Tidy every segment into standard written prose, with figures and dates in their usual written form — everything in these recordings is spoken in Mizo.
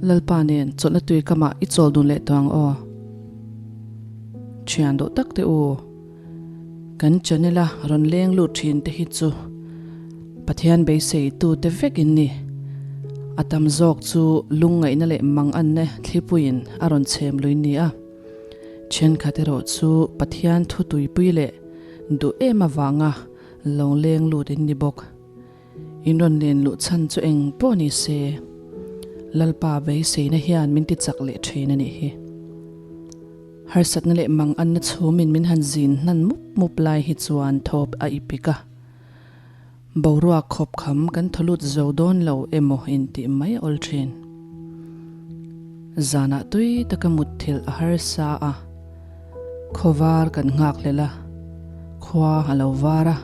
Lalpa nen chawlhna tui kamah i chawl dun leh tawh ang aw. Thian duh tak te u, kan channel a rawn leng lut thin te hi chu Pathian beisei tu te vek in ni. A tam zawk chu lungngaihna leh manganna thlipuiin a rawn chhem lui ni a. Thenkhat erawh chu Pathian thu tuipui leh duh em avanga lo leng lut in ni bawk. In rawn len luh chhan chu eng pawh ni se, Lalpa beiseina hian min ti chak leh thin a nih hi. Harsatna leh manganna chhumin min han zin hnan mup mup lai hi chuan thawp a ipik a. Boruak khawp kham kan thaw lut zo dawn lo emaw intih mai a awl thin. Zanah tui taka mutthilh a harsa a, khawvar kan nghakhlel a, khua a lo var a,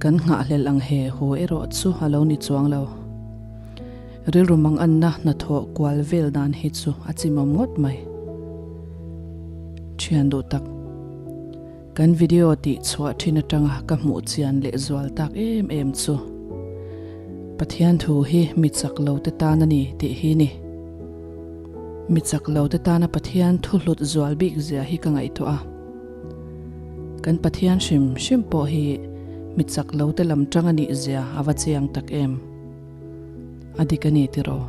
kan nghahhlelh ang he hu erawh chu a lo ni chuang lo. Rilru manganna hnathawh kual vel dan hi chu a chimawm ngawt mai. Thian duh tak. Kan video tih chhuah thin atanga ka hmuh chian leh zual tak em em chu Pathian thu hi mi chak lo te tan a ni tih hi ni. Mi chak lo te tana Pathian thu hlut zual bik zia hi ka ngaihtuah a. Kan Pathian hrim hrim pawh hi mi chak lo te lam tang a nih zia a va chiang tak em. A dik a ni tiraw?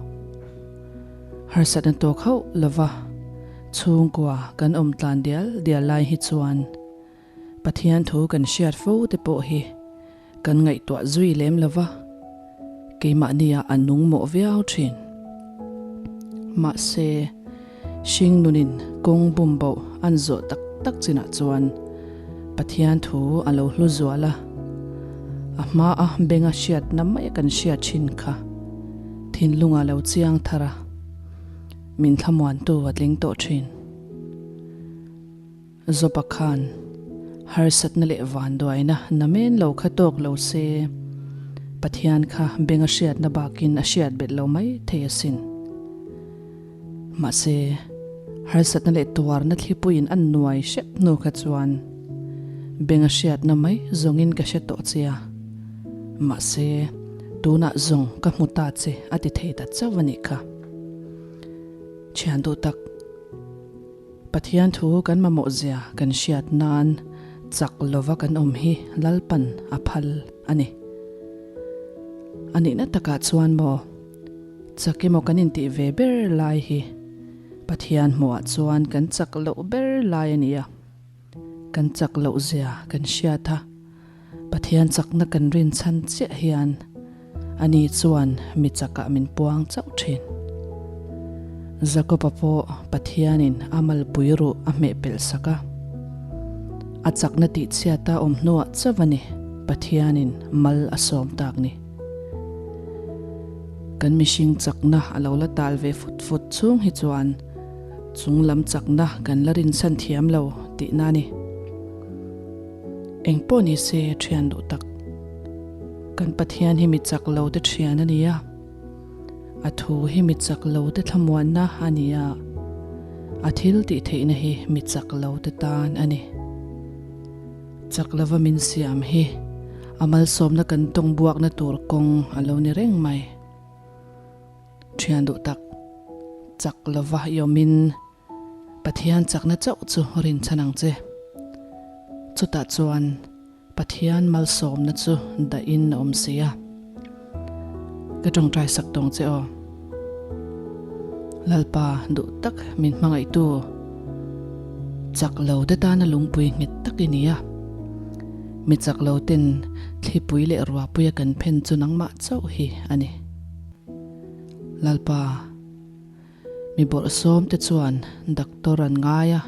Harsatna tawk hauh lova chhungkua kan awm tlan dial dial lai hi chuan Pathian thu kan hriat fo te pawh hi kan ngaihtuah zui lem lova, keimahnia a nung mawh viau thin. Mahse, hring nunin kawng bum boh an zawh tak tak chinah chuan Pathian thu a lo hlu zual a, a hmaa benga hriatna mai kan hriat thin kha. Thinlunga lo chiang thar a, min thlamuantu a tling tawh thin. Zawpa khan harsatna leh vanduaina namen lo kha tawk lo se, Pathian kha beng a hriatna bakin a hriat bet lo mai thei asin. Mahse, harsatna leh tuarna thlipuiin a nuai hrep hnu kha chuan beng a hriatna mai zawngin ka hre tawh che a. Mahse, tunah zawng ka hmu ta che a ti thei ta chauh a nih kha. Thian duh tak, Pathian thu kan mamawh zia kan hriat nan chak lova kan awm hi Lalpan a phal a ni. A nihna takah chuan maw, chak emaw kan intih ve ber lai hi Pathian hmuhah chuan kan chak loh ber lai a ni a. Kan chak loh zia kan hriat a, Pathian chakna kan rin chhan chiah hian ani chuan mi chakah min puang chauh thin. Jakob-a pawh Pathianin a malpui ruh a hmeh pelh sak a, a chakna tihchhiata awm hnuah chauh a ni Pathianin mal a sawm tak ni. Kan mihring chakna a lo la tal ve fut fut chhung hi chuan chung lam chakna kan la rinchhan thiam lo tihna a ni. Eng pawh ni se thian duh tak. Kan Pathian hi mi chak lo te thian a ni a, a thu hi mi chak lo te thlamuanna a ni a, a thil tih theihna hi mi chak lo te tan a ni. Chak lova min siam hi a malsawmna kan tawng buakna tur kawng a lo ni reng mai. Thian duh tak, chak lova i awmin Pathian chakna chauh chu rinchhan ang che. Chutah chuan Pathian malsawmna chu dahin a awm si a. Ka tawngtai sak tawng che aw. Lalpa duh tak min hmangaihtu, chak lo te tana lungpui nghet tak i ni a. Mi chak lo ten thlipui leh ruahpuia kan phen chu nangmah chauh hi a ni. Lalpa. Mi bawlhsawm te chuan doctor an ngai a,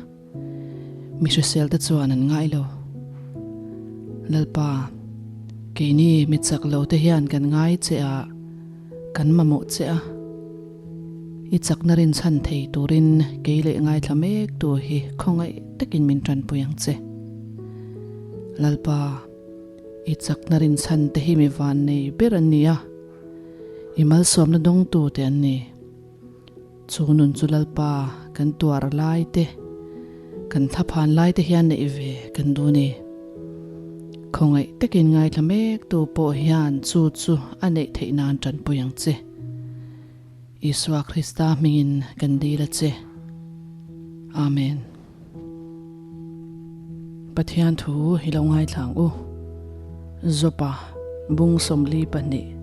mi hrisel te chuan an ngai lo. Lalpa, keini mi chak lo te hian kan ngai che a, kan mamawh che a. I chakna rinchhan thei turin kei leh ngaithla mek tu hi khawngaih takin min tanpui ang che. Lalpa, i chakna rinchhan te hi mi vannei ber an ni a. I malsawmna dawngtu te an ni. Chu nun chu Lalpa kan tuar lai te, kan thlaphan lai te hian neih ve kan duh ni. Khawngaih takin ngaithla mek tu pawh hian chu chu a neih theih nan tanpui ang che. Isua Krista hmingin kan dil a che. Amen. Pathian thu hi lo ngaithla ang u. Jopa bung 42.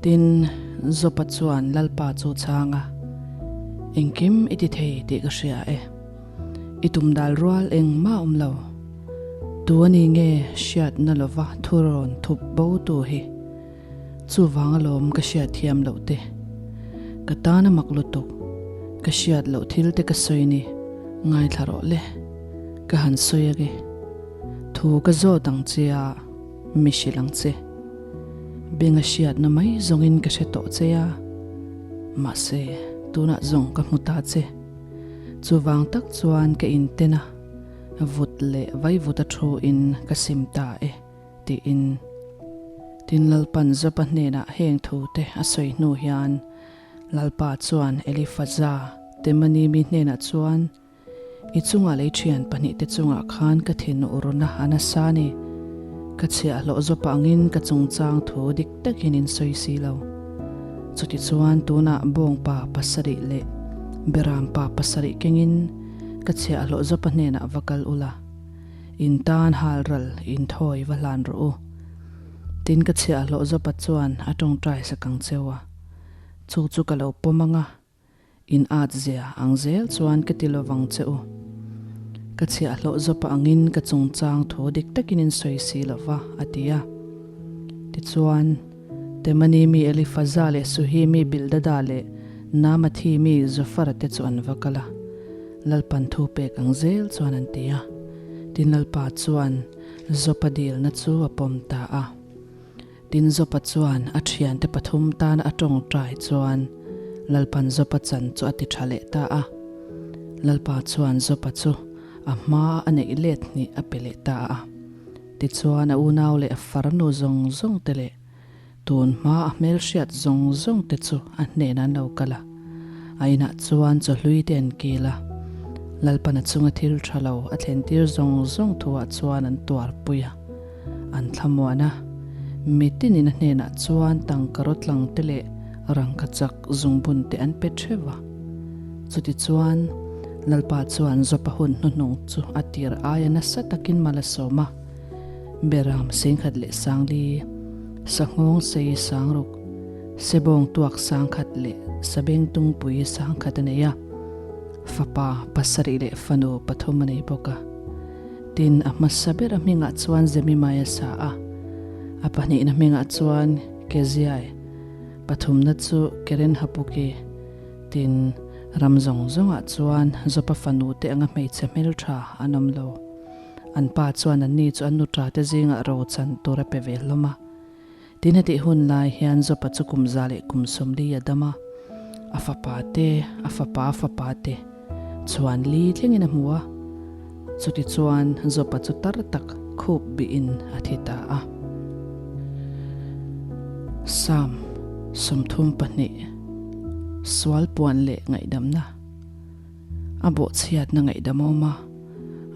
Tin, Jopa chuan Lalpa chu chhang a, Engkim i ti thei tih ka hria e. I tum dal rual engmah awm lo. Tu a ni nge hriatna lova thurawn thup bo tu hi? Chuvang alawm ka hriat thiam loh te. Ka tan a mak lutuk. Ka hriat loh thil te ka sawi ni. Ngaithla rawh le. Ka han sawi age. Thu ka zawt ang che a, mi hrilh ang che. Benga hriatna mai zawngin ka hre tawh che a. Mahse, tunah zawng ka hmu ta che. Chuvang tak chuan ka inten a, vut leh vaivut a thu in ka sim ta e. Tiin. Tin, Lalpan Joba hnenah heng thute a sawi hnu hian Lalpa chuan Elifaza, Temani mi hnenah chuan, I chunga lei thian pahnihte chungah khan ka thin urna a nasa a ni. Ka chhiahhlawh Joba angin ka chungchang thu dik takin in sawi si lo. Chutichuan tunah bawngpa pasarih leh berampa pasarih kengin ka chhiahhlawh Joba hnenah va kal ula. In tan hal ral in thawi va hlan rawh u. Tin ka chhiahhlawh Jopa chuan a tawngtai sak ang cheu a. Chu chu ka lo pawm ang a, in at zia ang zel chuan ka ti lovang che u. Ka chhiahhlawh Jopa angin ka chungchang thu dik takin in sawi si lo va, a ti a. Tichuan, Temani mi Elifaza leh Suhi mi Bildada leh Naamathi mi Zofara te chu an va kal a. Lalpan thu pek ang zel chuan an ti a. Tin Lalpa chuan Jopa dilna chu a pawm ta a. Tin Jopa chuan a thiante pathum tana a tawngtai chuan Lalpan Jopa chan chu a ti tha leh ta a. Lalpa chuan Jopa chu a hmaa a neih let hnih a pe leh ta a. Tichuan a unau leh a farnu zawng zawng te leh tun hma a hmelhriat zawng zawng te chu a hnenah an lo kal a. A inah chuan chawhlui te an kil a, Lalpan a chunga thil tha lo a thlentir zawng zawng thuah chuan an tuarpui a, an thlamuan a. Mitinin a hnenah chuan tangka rawtlang te leh rangkachak zungbun te an pe theuh a. Chutichuan, Lalpa chuan Jopa hun hnuhnung chu a tir aia nasa takin mal a sawm a. Beram sengkhat leh sangli, sanghawng sei sangruk, sebawng tuak sangkhat leh sabengtungpui sangkhat a nei a. Fapa pasarih leh fanu pathum a nei bawk a. Tin, a hmasa ber a hmingah chuan Zemimai a sa a, a pahnihna hmingah chuan Keziai, pathumna chu Kerenhapuki, Tin, ram zawng zawngah chuan Jopa fanu te anga hmeichhe hmeltha an awm lo. An pa chuan anni chu an nuṭa te zingah ro chan tur a pe ve hlawm a. Tin, hetih hun lai hian Jopa chu kum za leh kum 40 a dam a, a fapa te, a fapa a fapa te chuan li thlengin a hmu a. Chutichuan Jopa chu tar tak khup bihin a thi ta a. Psalm 32, Sual puan leh ngaihdamna, A bawhchhiatna ngaihdam a awm a,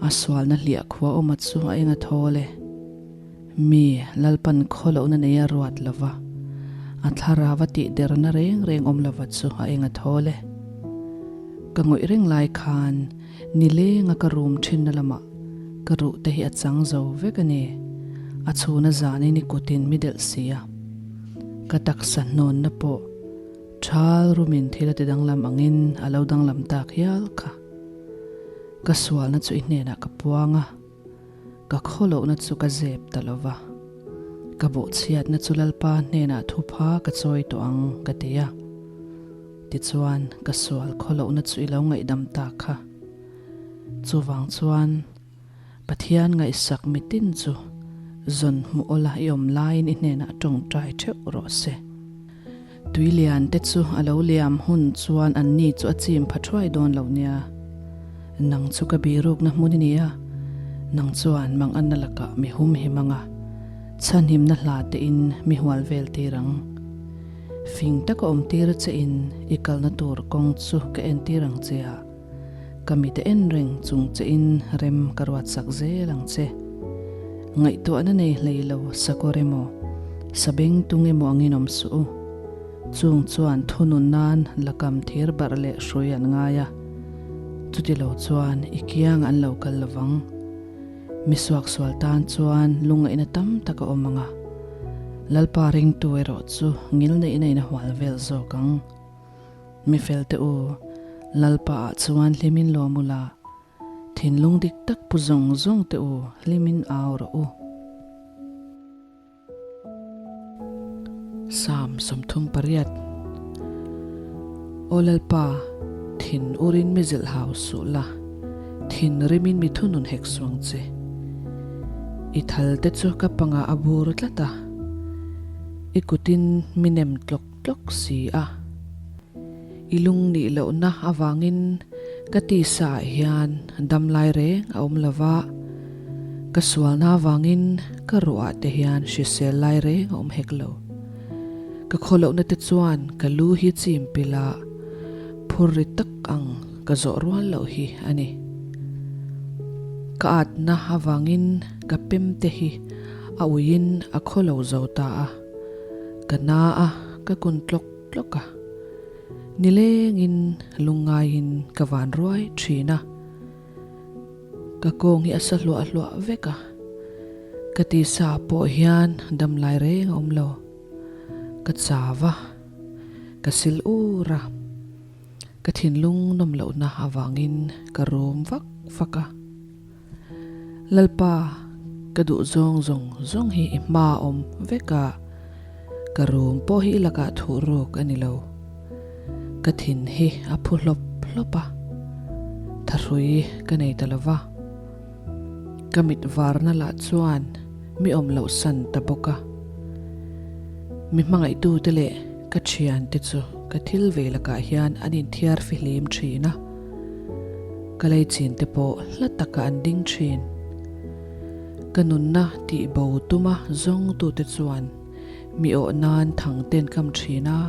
a sualna hliah khua awma chu a eng a thawl e. Mi Lalpan khawlohna nei a ruat lova, a thlarau a tihderna reng reng awm lova chu a eng a thawl e. Ka ngawih reng lai khan nilenga ka rum thinna lamah ka ruh te hi a chang zo vek a ni. A chhuna zanin i kutin mi delh si a. Ka taksa hnawnna pawh thal rumin thil a ti danglam angin a lo danglam tak hial kha. Ka sualna chu i hnenah ka puang a. Ka khawlohna chu ka zep ta lo va, ka bawhchhiatna chu Lalpa hnenah thupha ka chawi tawh ang, ka ti a. Tichuan, ka sual khawlohna chu i lo ngaihdam ta kha. Chuvang chuan, Pathian ngaihsak mitin chu zawn hmuh awla i awm laiin i hnenah tawngtai theuh rawh se. Tui lian te chu a lo liam hun chuan anni chu a chim pha thuai dawn lo nia. Nang chu ka birukna hmun i ni a, nang chuan manganna lakah mi hum him ang a, chhanhimna hla tein mi hual vel tir ang. Fing taka awm tir che in i kalna tur kawng chu ka entir ang che a, Ka mite en reng chung che in rem ka ruat sak zel ang che. Ngaihtuahna nei hlei lo sakawr emaw, sabeng tung emaw angin awm suh u. Chung chuan thunun nan lakam thir barh leh hrui an ngai a, chuti lo chuan i kiang an lo kal lovang. Mi suaksual tan chuan lungngaihna tam tak a awm ang a, Lalpa ringtu erawh chu ngilneihna in a hual vel zawk ang. Mi felte u, Lalpa ah chuan hlimin lawm ula, thinlung dik tak pu zawng zawng te u hlimin au rawh u. Psalm 38 Aw Lalpa, thin urin mi zilh hau suh la, thin rimin mi thunun hek suang che. I thal te chu ka pangah a bur tlat a, i kutin mi nem tlawk tlawk si a. I lung nih lohna avangin ka tisa ah hian dam lai reng a awm lo va, ka sualna avangin ka ruah ah te hian hrisel lai reng a awm hek lo. Ka khaw lohna te chuan ka lu hi chim pilh a, phur ri tak ang ka zawh rual loh hi a ni. Ka atna avangin ka pem te hi a uiin a khaw lo zo ta a, ka na a, ka kun tlawk tlawk a. Nilengin lungngaiin ka van ruai thin a. Ka kawng hi a sa hluah hluah vek a. Ka tisa pawh hian damlai reng a awm lo. Ka chau a, ka sil ur a. Ka thinlung nawm lohna avangin ka rum vak vak a. Lalpa, ka duh zawng zawng zawng hi i hma awm vek a, ka room pawh hi i lakah thuh ruk a ni lo. Ka thin hi a phu hlawp hlawp a, thahrui ka nei ta lo va. Ka mit varna lah chuan mi awm loh san ta bawk a. Mi hmangaihtute leh ka thiante chu ka thil ve lakah hian an inthiar fihlim thin a. Ka lei chin te pawh hla takah an ding thin. Ka nunna tih bo tuma zawngtute chuan mi awh nan thang ten kam thin a.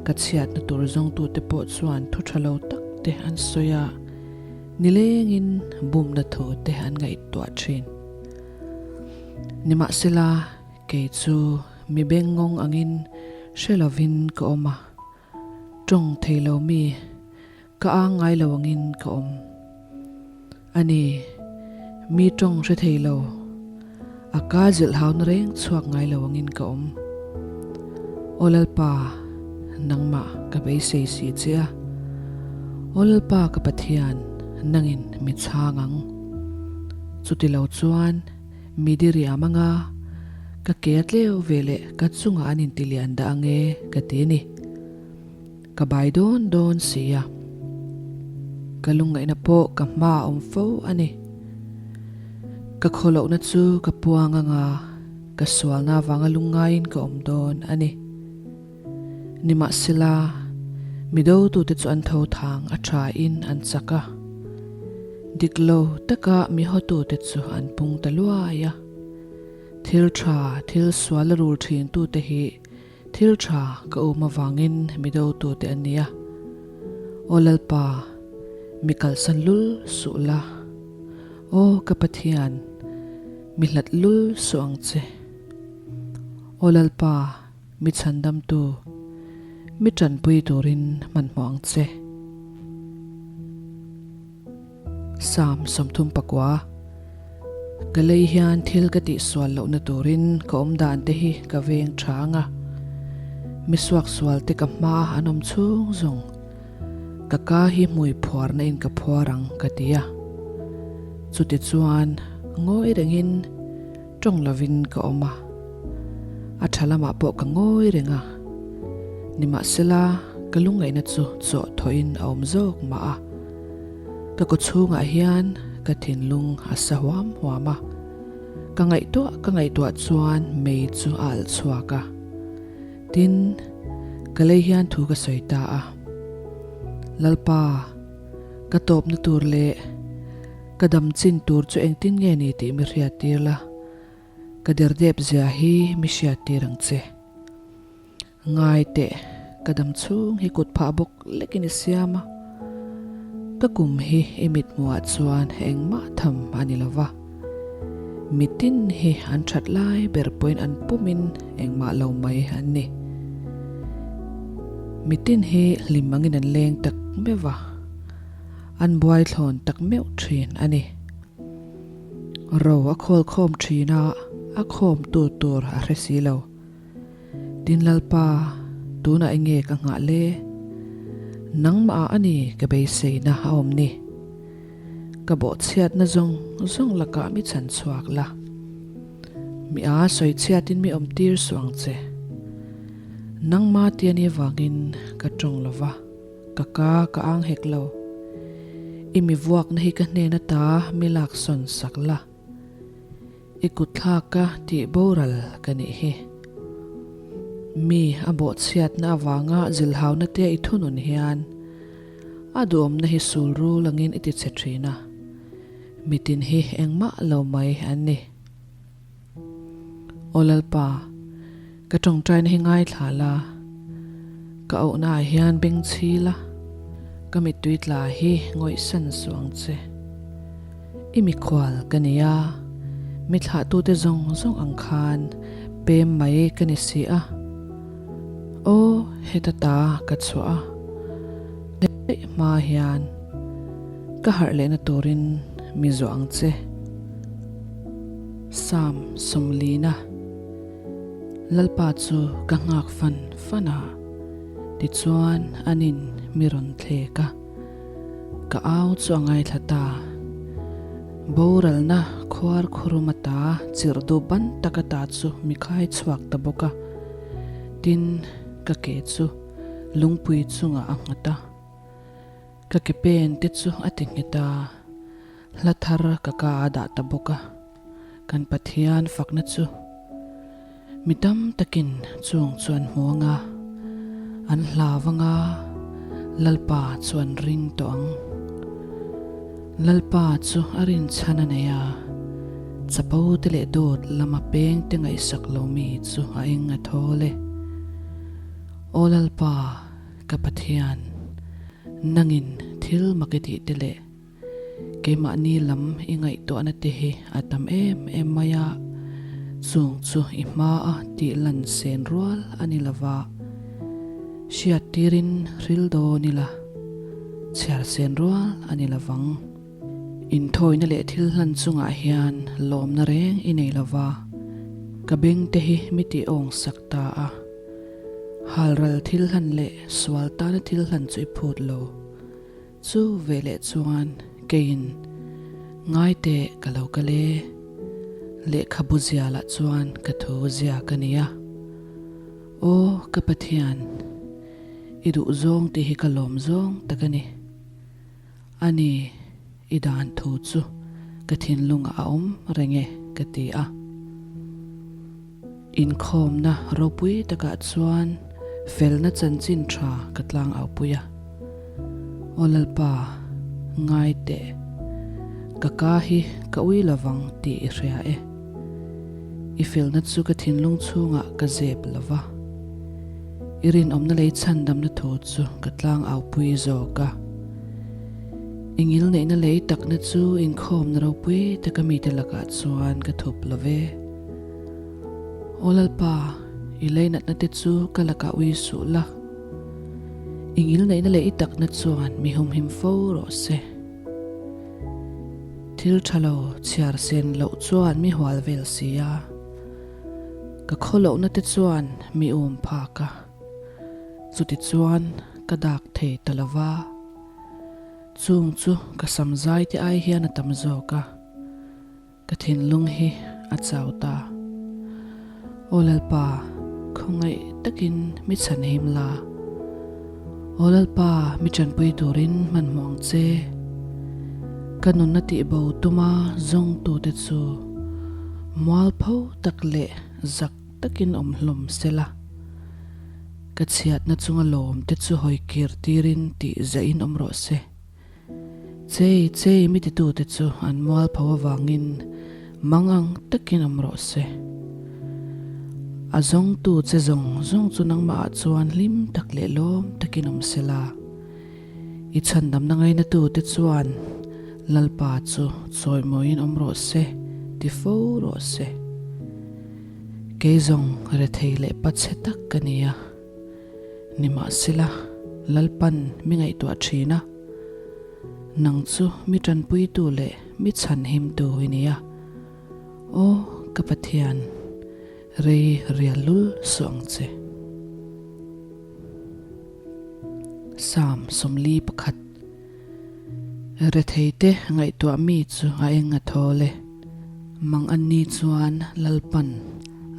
Ka chhiatna tur zawngtute pawh chuan thu tha lo tak te an sawi a, nilengin bumna thu te an ngaihtuah thin. Nimahsela, kei chu mi bengngawng angin hre lovin ka awm a. Tawng thei lo mi, ka ang ngai lo angin ka awm. A ni, mi tawng hre thei lo, a ka zilh hauna reng chhuak ngai lo angin ka awm. Aw Lalpa, nangmah ka beisei si che a. Aw Lalpa ka Pathian, nangin mi chhang ang. Chuti lo chuan Mi diriam anga ka ke a tleu ve leh ka chungah an inti lian dah ange ka ti a ni. Ka bai dawn dawn si a. Ka lungngaihna pawh ka hma a awm fo a ni. Ka khawlohna chu ka puang anga ka sualna avanga lungngaiin ka awm dawn a ni. Nimahsela, mi dotute chu an tho thang a thain an chak a, dik lo taka mi hawtute chu an pung ta luai a. Thil tha, thil sual a rul thintute hi thil tha ka um avangin mi dotute an ni a. Aw Lalpa, mi kalsan lul suh la. Aw ka Pathian, mi hlat lul suh ang che. Aw Lalpa, Mi chhandamtu, mi tanpui turin hmanhmawh ang che. Psalm 39 Ka lei hian thil ka tihsual lohna turin ka awm dan te hi ka veng tha ang a, mi suaksual te ka hma an awm chhung zawng ka ka hi hmui phuarna in ka phuar ang ka ti a. Chutichuan ngawi rengin Tawng lovin ka awm a, a tha lamah pawh ka ngawi reng a. Nimahsela, ka lungngaihna chu chawh thawhin a awm zawk mah a. Ka kaw chhungah hian ka thinlung a sa huam huam a, ka ngaihtuah ka ngaihtuah chuan mei chu a alh chhuak a. Tin, ka lei hian thu ka sawi ta a, Lalpa, ka tawpna tur leh Ka dam chin tur chu engtin nge ni tih mi hriat tir la, ka derdep zia hi mi hriat tir ang che. Ngai teh, ka dam chhung hi kut phah bawk lekin i siam a, ka kum hi i mithmuhah chuan engmah tham a ni lo va, mitin hi an that lai ber pawhin an pumin engmah lo mai an ni. Mitin hi hlim angin an leng tak meuh va, an buai thlawn tak meuh thin a ni. Ro a khawl khawm thin a, a khawmtu tur a hre si lo. Tin Lalpa, tunah enge ka nghah le? Nangmah ah a ni ka beiseina a awm ni. Ka bawhchhiatna zawng zawng lakah mi chhan chhuak la. Mi a sawi chhiatin mi awm tir suh ang che. Nangma ti a nih avangin ka tawng lo va, ka ka ka ang hek lo. I mi vuakna hi ka hnen ata mi laksawn sak la. I kutthlak ka tih boral ka nih hi. Mi a bawhchhiatna avanga zilhauna te i thunun hian a duhawmna hi sul rul angin i ti che thin a, mitin hi engmah lo mai an ni. Aw Lalpa, ka tawngtaina hi ngaithla la, ka auhna ah hian beng chhi la, ka mittui tla hi ngawihsan suh ang che. I mikhual ka ni a, mi thlahtute zawng zawng ang khan pem mai ka ni si a. Aw, heta ta ka chhuah a, daih hma hian ka harh lehna turin mi zuah ang che. Sam Sawmlina, Lalpa chu ka nghak fan fan a, tichuan anin mi rawn thlek a. Ka au chu a ngaithla ta. Boralna khuar khurum ata chirh duh ban tak ata chu mi khai chhuak ta bawk a. Tin, ka ke chu lungpui chungah a nghat a. Ka ke pen te chu a ti nghet a, hla thar ka ka a dah ta bawk a. Kan Pathian fakna chu mi tam takin chung chu an hmu ang a, an hlau ang a, Lalpa chu an ring tawh ang. Lalpa chu a rinchhan a nei a, chapo te leh dawt lama peng te ngaihsak lo mi chu a eng a thawl e. Aw Lalpa, ka Pathian, nangin thil mak i tih te leh Keimahni lam i ngaihtuahna te hi a tam em em mai a, chung chu i hmaa tih lan sen rual a ni lova, hriat tirin hril dawn ila, chhiar sen rual a ni lovang. Inthawina leh thil hlan chungah hian lawmna reng i nei lova, ka beng te hi mi tih awng sak ta a, halral thil hlan leh sual tana thil hlan chu i phut lo. Chu veleh chuan keiin ngai teh ka lo kal e, lehkhabu zia lah chuan ka thu zia ka nei a. Aw ka Pathian, i duh zawng tih hi ka lawm zawng tak a ni. A ni, i dan thu chu ka thinlungah a awm reng e ka ti a. Inkhawmna ropui takah chuan felna chanchin tha ka tlang aupui a. Aw Lalpa, ngai teh, ka ka hi ka ui lovang tih i hria e. I felna chu ka thinlung chhungah ka zep lo va, i rinawmna lei chhandamna thu chu ka tlang aupui zawk a. I ngilneihna lei takna chu inkhawmna ropui taka mite lakah chuan ka thup lo ve. Aw Lalpa, i leinatna te chu ka lakah ui suh la. I ngilneihna leh i takna chuan mi humhim fo rawh se. Thil tha lo chhiar sen loh chuan mi hual vel si a, ka khawlohna te chuan mi um phak a, chutichuan ka dak thei ta lo va, chung chu ka samzai te ai hian a tam zawk a. Ka thinlung hi a chau ta. Aw Lalpa, khawngaih takin mi chhan him la. Aw Lalpa, mi tanpui turin hmanhmawh ang che. Ka nunna tihbo tuma zawngtute chu mualpho tak leh zak takin awm hlawm se la. Ka chhiatna chunga lawmte chu hawi kir tirin tih zahin awm rawh se. Chei chei mi titute chu an mualpho avangin mang ang takin awm rawh se. A zawngtu che zawng zawng chu nangmahah chuan hlim tak leh lawm takin awm se la. I chhandamna ngainatute chuan Lalpa chu chawimawiin awm rawh se ti fo rawh se. Kei zawng rethei leh pachhe tak ka ni a. Nimahsela, Lalpan mi ngaihtuah thin a, nang chu mi tanpuitu leh mi chhanhimtu i ni a. Aw ka Pathian, rei rial lul suh ang che. Psalm 41 Retheite ngaihtuah mi chu a eng a thawl e. Mang anni chuan Lalpan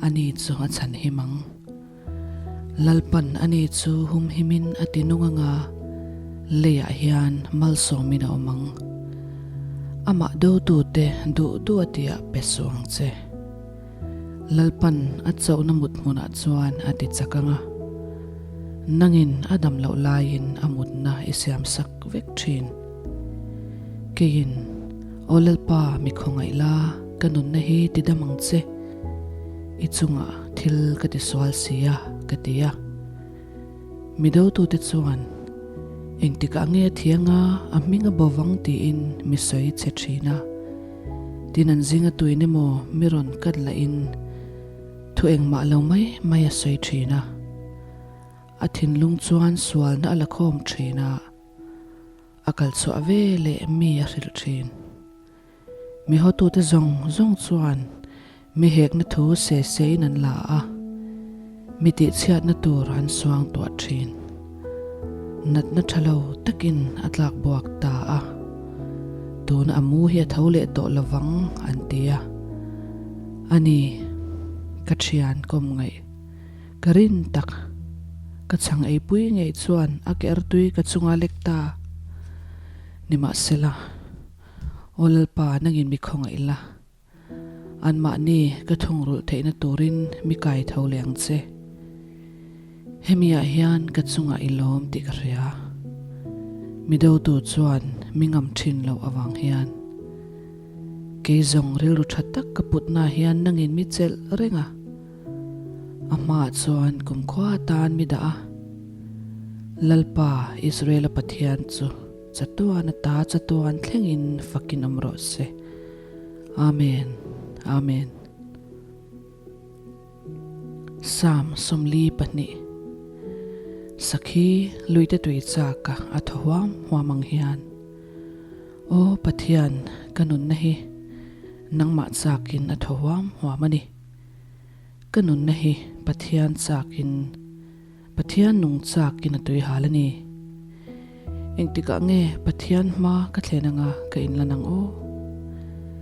ani chu a chhanhim ang. Lalpan ani chu humhimin a ti nung anga leiah hian malsawmin a awm ang. Amah dotute duh duh a tiah pe suh ang che. Lalpan a chauhna mut hmunah chuan a ti chak anga, nangin a dam loh laiin a mutna i siam sak vek thin. Keiin, Aw Lalpa mi khawngaih la, ka nunna hi ti dam ang che. I chungah thil ka ti sual si a, ka ti a. Mi dotute chuan, Engtikah nge a thiang a, a hming a bo vang tiin mi sawi chhe thin a. Tin an zinga tuin emaw mi rawn kat lahin thu engmah lo mai mai a sawi thin a. A thinlung chuan sualna a la khawm thin a, a kal chhuah ve leh mi a hrilh thin. Mi hotute zawng zawng chuan mi hekna thu se sein an la a, mi tihchhiatna tur an suang tuah thin. Natna tha lo takin a tlak buak ta a, tuna a mu hi a tho leh tawh lovang an ti a. A ni, ka thian kawm ngaih ka rin tak, ka chhang eipui ngei chuan a ke artui ka chunga lek ta. Nimahsela. Aw Lalpa, nangin mi khawngaih la. Anmahni ka thungrulh theihna turin mi kai tho leh ang che. Hemi ah hian ka chungah i lawm tih ka hria. Mi dotu chuan mi ngam thin loh avang hian. Kei zawng rilru tha tak ka putna hian nangin mi chelh reng a. A hmaah chuan kumkhua atan mi dah a. Lalpa, Israela Pathian chu. Chatuan ata chatuan thlengin fakin awm rawh se. Amen. Amen. Psalm 42 Sakhi luite tui chak a a thaw huam huam ang hian, Aw Pathian, ka nunna hi nangmah chakin a thaw huam huam a ni. Ka nunna hi Pathian chakin Pathian nung chakin a tui hal a ni. Engtikah nge Pathian hma ka thlen anga ka inlan ang aw?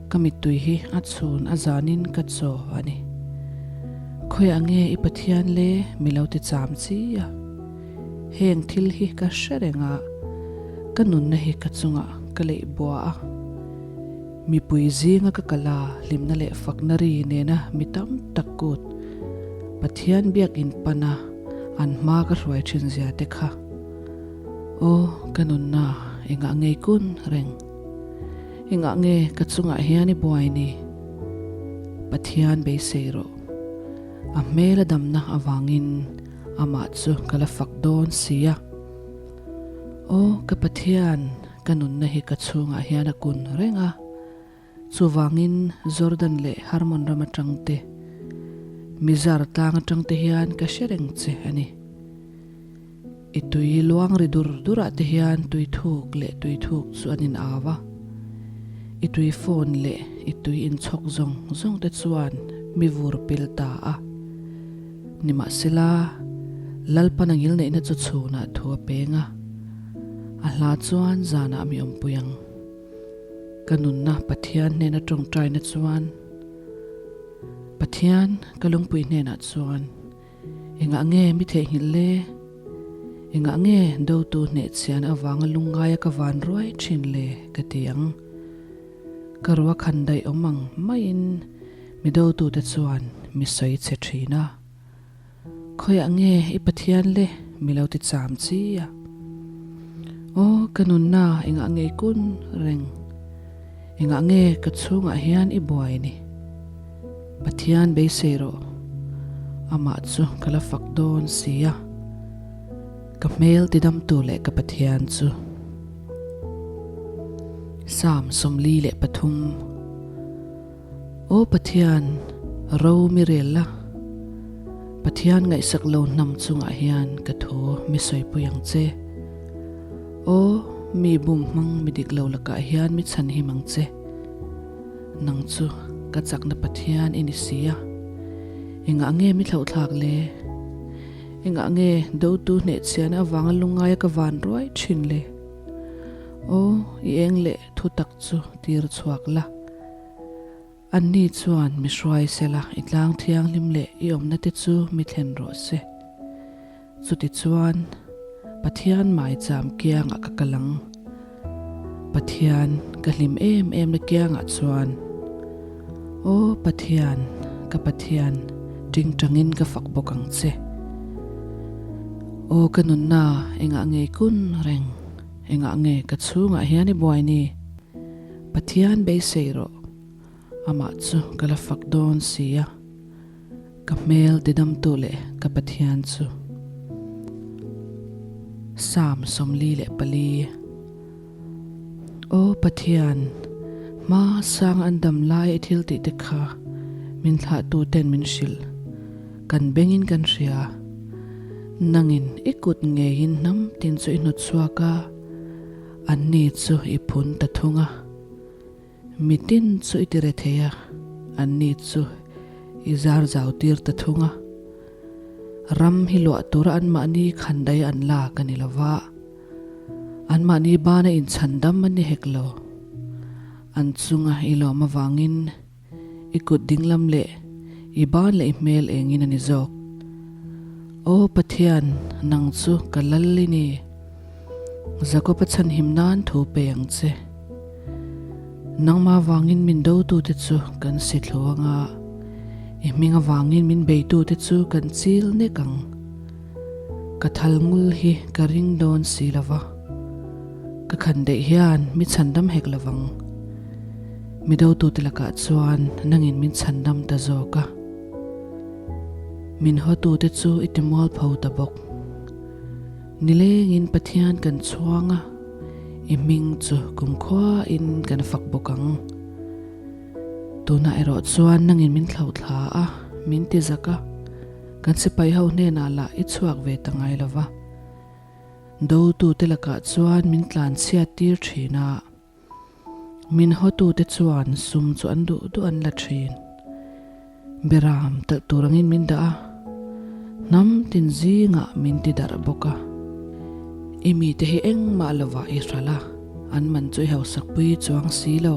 Ka mittui hi a chhun a zanin ka chaw a ni. Khawiah nge i Pathian le mi lo ti cham chi a? Heng thil hi ka hre reng a, ka nunna hi ka chungah ka leih bua a. Mipui zinga ka kal a, hlimna leh fakna ri nena mi tam tak kut Pathian biakin pan a an hma ka hruai thin zia te kha. Aw, ka nunna engah ngei kun reng? Engah nge ka chungah hian i buai ni? Pathian beisei rawh. A hmel a damna avangin amah chu ka la fak dawn si a. Aw, ka Pathian, ka nunna hi ka chhungah hian a kun reng a. Chuvangin Jordan leh Hermon ram atang te, Mizar tlang atang te hian ka hre reng che a ni. I tui luang ri dur durah te hian tui thuk leh tui thuk chu an in au a. I tui phone leh i tui inchhawk zawng zawng te chuan mi vur pil ta a. Nimahsela, Lalpan a ngilneihna chu chhunah thu a peng a, a hla chuan zanah mi awmpui ang. Ka nunna Pathian hnena tawngtaina chuan, Pathian ka lungpui hnenah chuan, Engah nge mi theihnghilh le? Engah nge dotu hnehchhiahna avanga lungngaia ka van ruai thin le? ka ti ang. Ka rua khan daih awm ang maiin mi dotute chuan mi sawi chhe thin a. Khawiah nge i Pathian le mi lo ti cham chi a? Aw ka nunna engah nge i kun reng? Engah nge ka chhungah hian i buai ni? Pathian beisei rawh, amah chu ka la fak dawn si a. Ka hmel tidamtu leh ka Pathian chu. Psalm 43 Aw Pathian, ro mi rel la. Pathian ngaihsak lo hnam chungah hian ka thu mi sawipui ang che. Aw, mi bum hmang mi dik lo lakah hian mi chhanhim ang che. Nang chu ka chakna Pathian i ni si a, engah nge mi thlauhthlak le? Engah nge dotu hnehchhiahna avanga lungngaia ka van ruai thin le? Aw, i eng leh thu tak chu tir chhuak la. Anni chuan mi hruai sela i tlang thianghlim leh i awmna te chu mi thlen rawh se. Chutichuan, Pathian maicham kiangah ka kal ang. Pathian, ka hlim em em na kiangah chuan. Aw Pathian, ka Pathian, tingtangin ka fak bawk ang che. Aw ka nunna, engah nge kun reng? Engah nge ka chhungah hian i buai ni? Pathian beisei rawh, amah chu ka la fak dawn si a, ka hmel tidamtu leh ka Pathian chu. Psalm 44 Aw Pathian, hma sang an dam lai i thil tih te kha min thlahtu ten min hrilh, kan bengin kan hria. Nangin i kut ngeiin hnam tin chu i hnawt chhuak a. Anni chu i phun ta thung a, mitin chu i tire thei a, anni chu i zar zau tir ta thung a. Ram hi luah tura anmahni khandai an lak a ni lo va, anmahni bana inchhandam an ni hek lo. An chunga i lawm avangin I kut dinglam leh i ban leh i hmel engin a ni zawk. Aw Pathian, nang chu ka lal i ni. Jakob-a chhanhim nan thu pe ang che. Nangmah vangin min dotute chu kan si thlu ang a, i hming avangin min beitute chu kan chil nek ang. Ka thal ngul hi ka ring dawn si lo va, ka khan daih hian mi chhandam hek lo vang. Mi dotute lakah chuan nangin min chhandam ta zawk a, min hawtute chu i ti mualpho ta bawk. Nilengin Pathian kan chhuang a, i hming chu kumkhuain kan fak bawk ang. Tunah erawh chuan nangin min thlauhthla a, min ti zak a, kan sipai ho hnenah lah i chhuak ve ta ngai lo va. Dotute lakah chuan min tlanchhiat tir thin a. Min hawtute chuan sum chu an duh duh an la thin. Beram talh tur angin min dah a, hnam tin zingah min ti darh bawk a. I mite hi engmah lovah i hralh a, an man chu i hausakpui chuang si lo.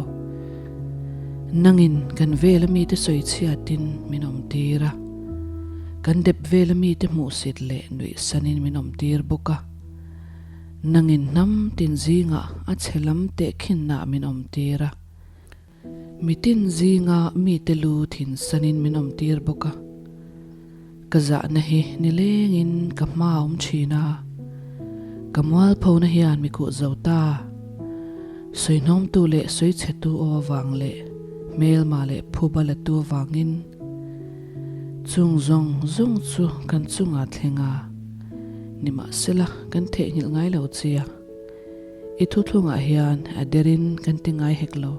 Nangin kan vela mite sawi chhiatin min awmtir a, kan dep vela mite hmuhsit leh nuihsanin min awmtir bawk a. Nangin hnam tin zingah a chhe lam tehkhinna min awmtir a, mitin zinga mite lu thinsanin min awmtir bawk a. Ka zahna hi nilengin ka hma a awm thin a, ka mualphona hian mi khuh zo ta. Sawihnawmtu leh sawichhetu aw avang leh hmelma leh phuba latu avangin chung zawng zawng chu kan chungah thleng a. Nimahsela, kan theihnghilh ngai lo che a, i thuthlungah hian a derin kan ti ngai hek lo.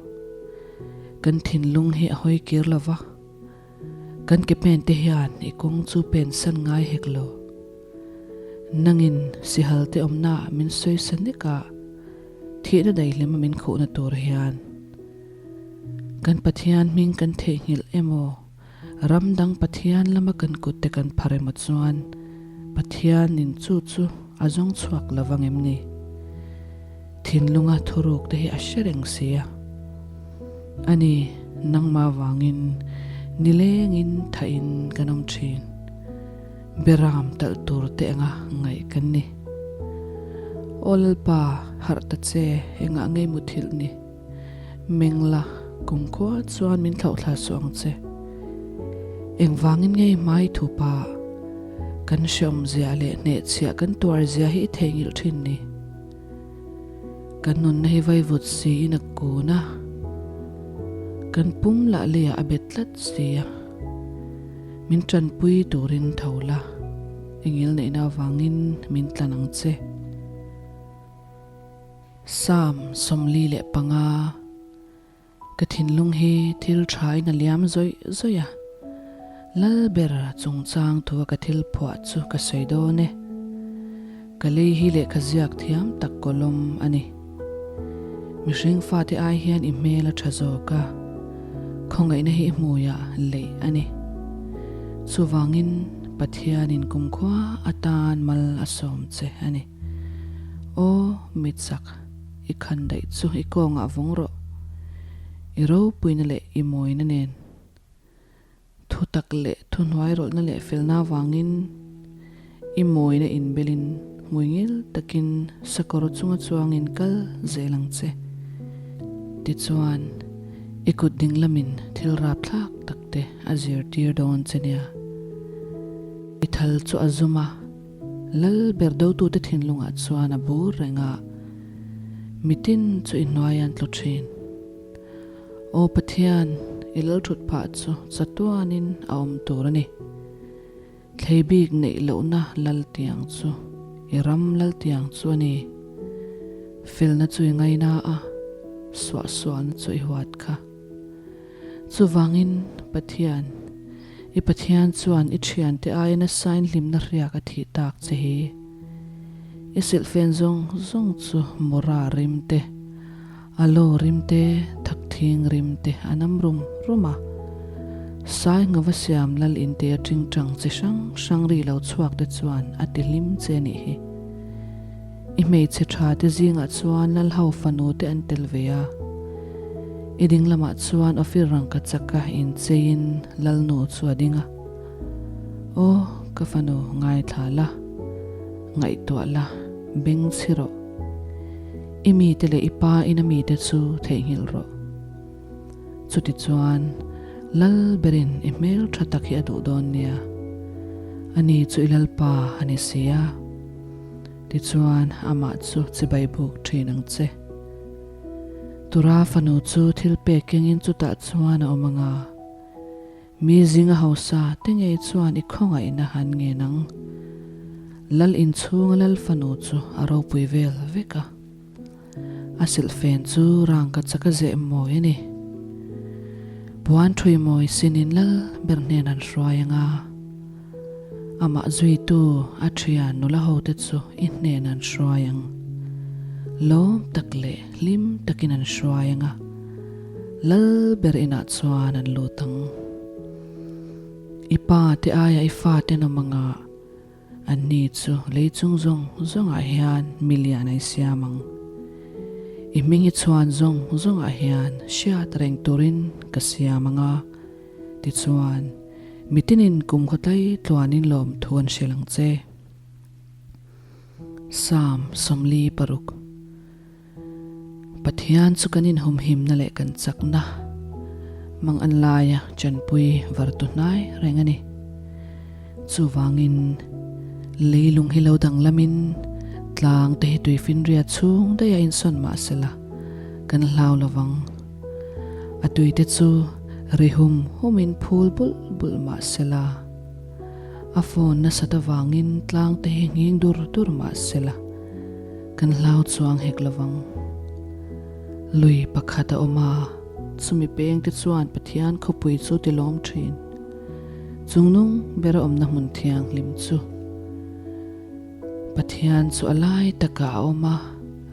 Kan thinlung hi a hawi kir lo va, kan ke pen te hian i kawng chu pen san ngai hek lo. Nangin sihal te awmna min sawi sa nek a, thihna daihlim a min khuhna tur hian kan Pathian hming kan theihnghilh emaw? Ram dang Pathian lama kan kut te kan phar emaw chuan Pathianin chu chu a zawng chhuak lo vang em ni? Thinlunga thuruk te hi a hre reng si a. Ani, nangmah vangin nilengin thahin kan awm thin. Beram talh tur te anga ngaih kan ni. Aw Lalpa, harh ta che, engah ngei muthilh ni? Mengla, kumkhua chuan min thlauhthla suh ang che. Engvangin nge i hmai thupa kan hreawmzia leh hnehchhiah kan tuarzia hi i theihnghilh thin ni? Kan nunna hi vaivut siin a kun a, kan pum lah leiah a bet tlat si a. Min tanpui turin tho la, i ngilneihna avangin min tlan ang che. Psalm 45 Ka thinlung hi thil thain a liam zawih zawih a. Lalber chungchang thua ka thil phuah chu ka sawi dawn e. Ka lei hi lehkha ziak thiam tak kawlawm a ni. Mihring fate ai hian i hmel a tha zawk a, khawngaihna hi i hmuiah leih a ni. Chuvangin Pathianin kumkhua atan mal a sawm che a ni. Aw, mitchak, i khan daih chu i kawngah vawng rawh. I ropuina leh i mawina nen. Thutak leh thuhnuairawlhna leh felna avangin i mawina inbelin hmuingil takin sakawr chunga chuangin kal zel ang che. Tichuan, i kut ding lamin thil rapthlak takte a zirtir dawn che nia. I thal chu a zum a, lal ber dotute thinlungah chuan a bur reng a, mitin chu i hnuai an tlu thin. Aw Pathian, i lal thut phah chu chatuanin a awm tur a ni. Thlei bik neih lohna lal tiang chu i ram lal tiang chu a ni. Felna chu i ngaina a, suahsualna chu i huat kha. Chuvangin, Pathian, i Pathian chuan i thiante aia nasain hlimna hriak a thih tak che hi. I silhfen zawng zawng chu mawra rim te, A lo rim te, thakthing rim te a nam rum rum a. Sai ngava siam lal in te a tingtang chi hrang hrang ri lo chhuak te chuan a ti hlim che a nih hi. I hmeichhe tha te zingah chuan lal ho fanu te an tel ve a. I ding lamah chuan Ophir rangka chaka incheiin lal nu chu a ding a. Aw, ka fanu ngaithla la, ngaihtuah la, beng chhi rawh. I mite leh i pa ina mite chu theihnghilh rawh. Chutichuan, Lal berin i hmel tha tak hi a duh dawn nia. Ani chu i Lalpa a ni si a. Tichuan, amah chu chibai buk thin ang che. Tura fanu chu thil pek kengin chutah chuan a awm ang a. Mi zinga hausa te ngei chuan i khawngaihna han ngen ang. Lal inchhunga lal fanu chu a ropui vel vek a. A silhfen chu rangka chaka zeh mawi a ni. Puan thui mawi sinin lal ber hnen an hruai ang a. Amah zuitu a thian nula hote chu i hnen an hruai ang. Lawm tak leh hlim takin an hruai ang a. Lal ber inah chuan an lut ang. I pa te aia i fa ten awm anga anni chu lei chung zawng zawngah hian mi lian a i siam ang. I hming hi chhuan zawng zawngah hian hriat reng turin ka siam anga tichuan mitinin kum khawtlai tluanin lawmthu an hrilh ang che. Psalm 46. Pathian chu kan inhumhimna leh kan chakna mang an laia chanpui var tu hnai reng a ni. Chuvangin, leilung hi lo danglamin tlang te hi tuifinria chhung daih a insawn mah sela kan hlau lovang. A tuite chu ri hum humin phul bulh bulh mah sela a phone nasat avangin tlang te hi nghing dur dur mah sela Kan hlau chuang hek lovang. Lui pakhat a awm a, chumi pengte chuan Pathian khawpui chu ti lawm thin. Chungnung ber a awmna hmun thianghlim chu. Pathian chu a lai takah a awm a,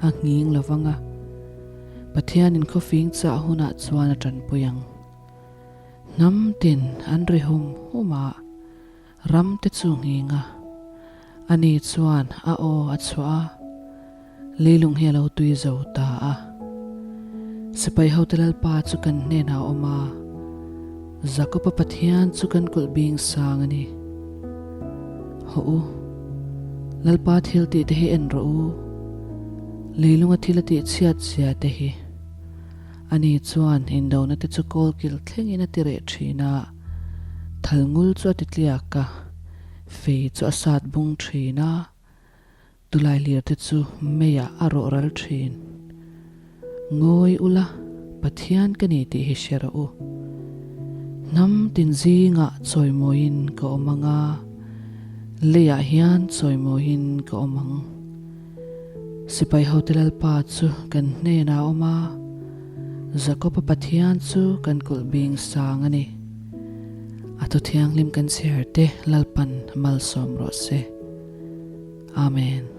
a nghing lovang a. Pathianin khawfing chah hunah chuan a tanpui ang. Hnam tin an ri hum hum a. Ram te chu nghing a, ani chuan a aw a chhuah a, leilung hi a lo tui zo ta a. Sipai hote Lalpa chu kan hnenah a awm a, Jakob-a Pathian chu kan kulh bing sang a ni. Hawh u, Lalpa thil tih te hi en rawh u, leilunga thil a tih chhiat zia te hi. Ani chuan indona te chu kawlkil thlengin a ti reh thin a. Thalngul chu a ti tliak a, fei chu a sat bung thin a, tulailir te chu meiah a rawh ral thin. Ngawi ula, Pathian ka ni tih hi hre rawh u. Hnam tin zingah chawimawiin ka awm ang a, leiah hian chawimawiin ka awm ang. Sipai hote Lalpa chu kan hnenah a awm a. Jakob-a Pathian chu kan kulh bing sang a ni. A thu thianghlim kan chhiar te Lalpan malsawm rawh se. Amen.